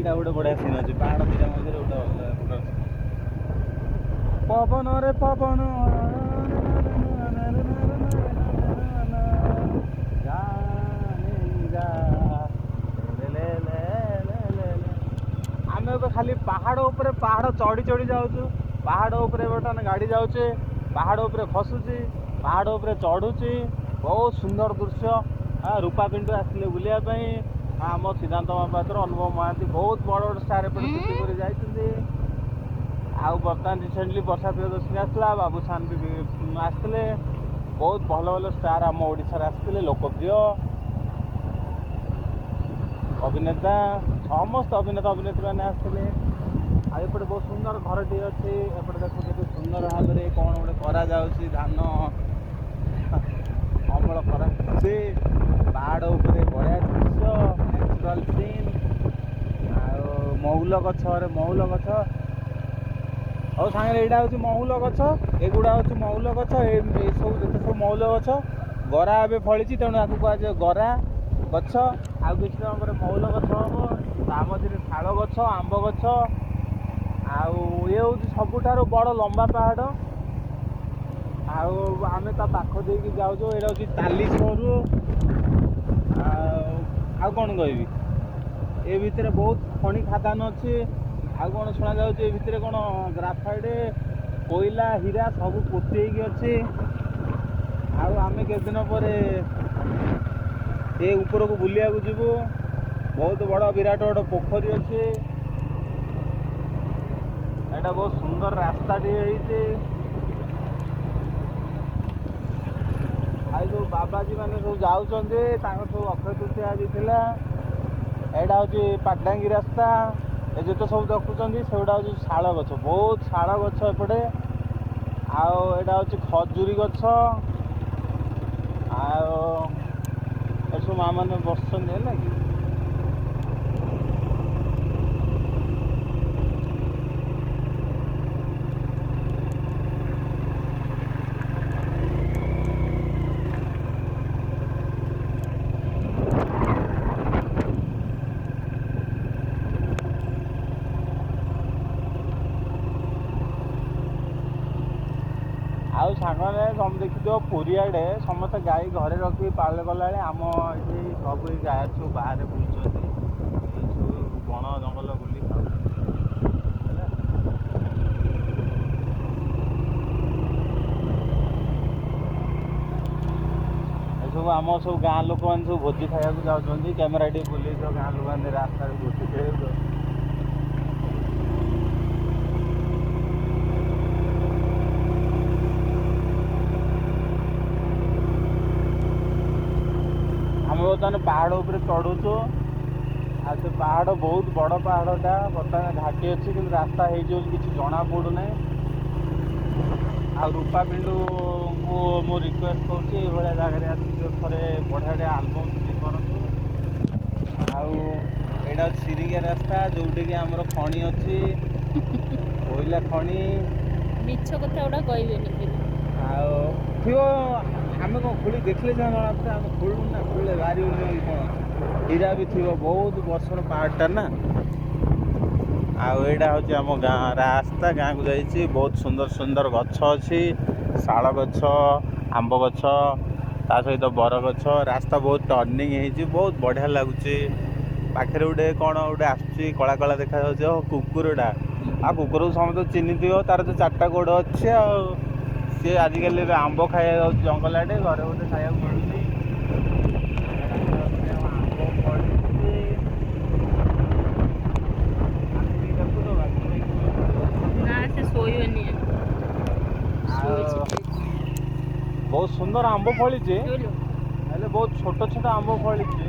ଏଇଟା ଗୋଟେ ବଢ଼ିଆ ସିନ୍ ଅଛି, ପାହାଡ଼ ଦୁଇଟା ମଧ୍ୟରେ ଗୋଟେ ଅଲଗା ପ୍ରକାର ପବନରେ ପବନ ଆମେ ଏବେ ଖାଲି ପାହାଡ଼ ଉପରେ ପାହାଡ଼ ଚଢ଼ି ଚଢ଼ି ଯାଉଛୁ। ପାହାଡ଼ ଉପରେ ବର୍ତ୍ତମାନ ଗାଡ଼ି ଯାଉଛେ, ପାହାଡ଼ ଉପରେ ଖସୁଛି, ପାହାଡ଼ ଉପରେ ଚଢ଼ୁଛି। ବହୁତ ସୁନ୍ଦର ଦୃଶ୍ୟ। ରୂପା ପିଣ୍ଡୁ ଆସିଥିଲେ ବୁଲିବା ପାଇଁ। ଆମ ସିଦ୍ଧାନ୍ତ ମହାପାତ୍ର, ଅନୁଭବ ମହାନ୍ତି, ବହୁତ ବଡ଼ ବଡ଼ ଷ୍ଟାର୍ ଏପଟେ ସୁଟିଂ କରି ଯାଇଛନ୍ତି। ଆଉ ବର୍ତ୍ତମାନ ରିସେଣ୍ଟଲି ବର୍ଷା ପ୍ରିୟଦର୍ଶିନୀ ଆସିଥିଲା, ବାବୁସାନ ବି ଆସିଥିଲେ। ବହୁତ ଭଲ ଭଲ ଷ୍ଟାର୍ ଆମ ଓଡ଼ିଶାରେ ଆସିଥିଲେ, ଲୋକପ୍ରିୟ ଅଭିନେତା, ସମସ୍ତ ଅଭିନେତା ଅଭିନେତ୍ରୀ ମାନେ ଆସିଥିଲେ। ଆଉ ଏପଟେ ବହୁତ ସୁନ୍ଦର ଘରଟିଏ ଅଛି। ଏପଟେ ଦେଖ କେତେ ସୁନ୍ଦର ଭାବରେ କ'ଣ ଗୋଟେ କରାଯାଉଛି, ଧାନ ଅମଳ କରାଯାଉଛି ପାହାଡ଼ ଉପରେ। ବଢ଼ିଆ ଦୃଶ୍ୟ, ନ୍ୟାଚୁରାଲ୍ ସିନ୍। ଆଉ ମହୁଲ ଗଛରେ ମହୁଲ ଗଛ। ହଉ ସାଙ୍ଗରେ ଏଇଟା ହେଉଛି ମହୁଲ ଗଛ, ଏଗୁଡ଼ା ହେଉଛି ମହୁଲ ଗଛ। ଏସବୁ ଯେତେ ସବୁ ମହୁଲ ଗଛ, ଗରା ଏବେ ଫଳିଛି, ତେଣୁ ଆକୁ କୁହାଯାଏ ଗରା ଗଛ। ଆଉ କିଛି ସମୟ ପରେ ମହୁଲ ଗଛ ହେବ। ତା ମଝିରେ ଶାଳ ଗଛ, ଆମ୍ବ ଗଛ। ଆଉ ଇଏ ହେଉଛି ସବୁଠାରୁ ବଡ଼ ଲମ୍ବା ପାହାଡ଼। ଆଉ ଆମେ ତା ପାଖ ଦେଇକି ଯାଉଛୁ। ଏଇଟା ହେଉଛି ତାଲିସରୁ। ଆଉ କ'ଣ କହିବି, ଏ ଭିତରେ ବହୁତ ଖଣି ଖାଦାନ ଅଛି। ଆଉ କ'ଣ ଶୁଣାଯାଉଛି, ଏ ଭିତରେ କ'ଣ ଗ୍ରାଫାଇଟ୍, କୋଇଲା, ହୀରା ସବୁ ପୋତି ହେଇକି ଅଛି। ଆଉ ଆମେ କେତେ ଦିନ ପରେ ଏ ଉପରକୁ ବୁଲିବାକୁ ଯିବୁ। ବହୁତ ବଡ଼ ବିରାଟ ବଡ଼ ପୋଖରୀ ଅଛି। ଏଇଟା ବହୁତ ସୁନ୍ଦର ରାସ୍ତାଟିଏ ହେଇଛି। ଆଉ ଯୋଉ ବାବାଜୀ ମାନେ ସବୁ ଯାଉଛନ୍ତି, ତାଙ୍କର ସବୁ ଅକ୍ଷୟ ତୃତୀୟା ଆଜି ଥିଲା। ଏଇଟା ହେଉଛି ପାଟଡାଙ୍ଗି ରାସ୍ତା। ଏ ଯେତେ ସବୁ ଦେଖୁଛନ୍ତି ସେଗୁଡ଼ା ହେଉଛି ଶାଳ ଗଛ, ବହୁତ ଶାଳ ଗଛ ଏପଟେ। ଆଉ ଏଇଟା ହେଉଛି ଖଜୁରୀ ଗଛ। ଆଉ ଏସବୁ ମା ମାନେ ବସିଛନ୍ତି, ହେଲା କି। ଆଉ ସାଙ୍ଗମାନେ ତମେ ଦେଖିଥିବ ପୁରୀ ଆଡ଼େ ସମସ୍ତେ ଗାଈ ଘରେ ରଖିକି ପାଳନ କଲାବେଳେ, ଆମ ଏଠି ସବୁ ଏଇ ଗାଈ ସବୁ ବାହାରେ ବୁଲୁଛନ୍ତି, ଏଇ ସବୁ ବଣ ଜଙ୍ଗଲ ବୁଲି ଖାଉଛନ୍ତି ହେଲା। ଏସବୁ ଆମ ସବୁ ଗାଁ ଲୋକମାନେ ସବୁ ଭୋଜି ଖାଇବାକୁ ଯାଉଛନ୍ତି। କ୍ୟାମେରା ଟିକେ ବୁଲେଇ ଦିଅ, ଗାଁ ଲୋକମାନେ ରାସ୍ତାରେ ଭୋଜି ଖାଇବାକୁ। ଆମେ ବର୍ତ୍ତମାନ ପାହାଡ଼ ଉପରେ ଚଢ଼ୁଛୁ। ଆଉ ସେ ପାହାଡ଼ ବହୁତ ବଡ଼ ପାହାଡ଼ଟା, ବର୍ତ୍ତମାନ ଘାଟି ଅଛି କିନ୍ତୁ ରାସ୍ତା ହେଇଯିବ ବୋଲି କିଛି ଜଣା ପଡ଼ୁନାହିଁ। ଆଉ ରୂପା ପିଣ୍ଡୁକୁ ମୁଁ ରିକ୍ୱେଷ୍ଟ କରୁଛି, ଏଇଭଳିଆ ଜାଗାରେ ଆସିକି ଥରେ ବଢ଼ିଆ ବଢ଼ିଆ ଆଲବମ୍ ସୁଟିଂ କରନ୍ତୁ। ଆଉ ଏଇଟା ହେଉଛି ସିରିଙ୍ଗିଆ ରାସ୍ତା, ଯୋଉଠିକି ଆମର ଖଣି ଅଛି, କୋଇଲା ଖଣି। ମିଛ କଥା ଗୁଡ଼ା କହିବେନି। ଆଉ ଥିବ, ଆମେ କ'ଣ ଖୋଳି ଦେଖିଲେ ଯାହା ଜଣାପଡ଼େ, ଆମେ ଖୋଳୁନୁ ନା, ଖୋଳିଲେ ବାହାରିବନି କ'ଣ। ହୀରା ବି ଥିବ, ବହୁତ ବର୍ଷର ପାହାଡ଼ଟା ନା। ଆଉ ଏଇଟା ହେଉଛି ଆମ ଗାଁ ରାସ୍ତା, ଗାଁକୁ ଯାଇଛି। ବହୁତ ସୁନ୍ଦର ସୁନ୍ଦର ଗଛ ଅଛି, ଶାଳ ଗଛ, ଆମ୍ବ ଗଛ, ତା ସହିତ ବରଗଛ। ରାସ୍ତା ବହୁତ ଟର୍ଣ୍ଣିଂ ହେଇଛି, ବହୁତ ବଢ଼ିଆ ଲାଗୁଛି। ପାଖରେ ଗୋଟେ କ'ଣ ଗୋଟେ ଆସୁଛି କଳା କଳା ଦେଖାଯାଉଛି, ଆଉ କୁକୁରଟା। ଆଉ କୁକୁରକୁ ସମସ୍ତେ ଚିହ୍ନିଥିବ, ତାର ତ ଚାରିଟା ଗୋଡ଼ ଅଛି। ଆଉ ସିଏ ଆଜିକାଲି ଏବେ ଆମ୍ବ ଖାଇବାକୁ ଯାଉଛି ଜଙ୍ଗଲ ଆଡ଼େ, ଘରେ ଗୋଟେ ଖାଇବାକୁ ମିଳୁନି। ଆମ୍ବ ଫଳିଛି। ନା, ସେ ଶୋଇବନି। ଆଉ ବହୁତ ସୁନ୍ଦର ଆମ୍ବ ଫଳିଛି, ହେଲେ ବହୁତ ଛୋଟ ଛୋଟ ଆମ୍ବ ଫଳିଛି।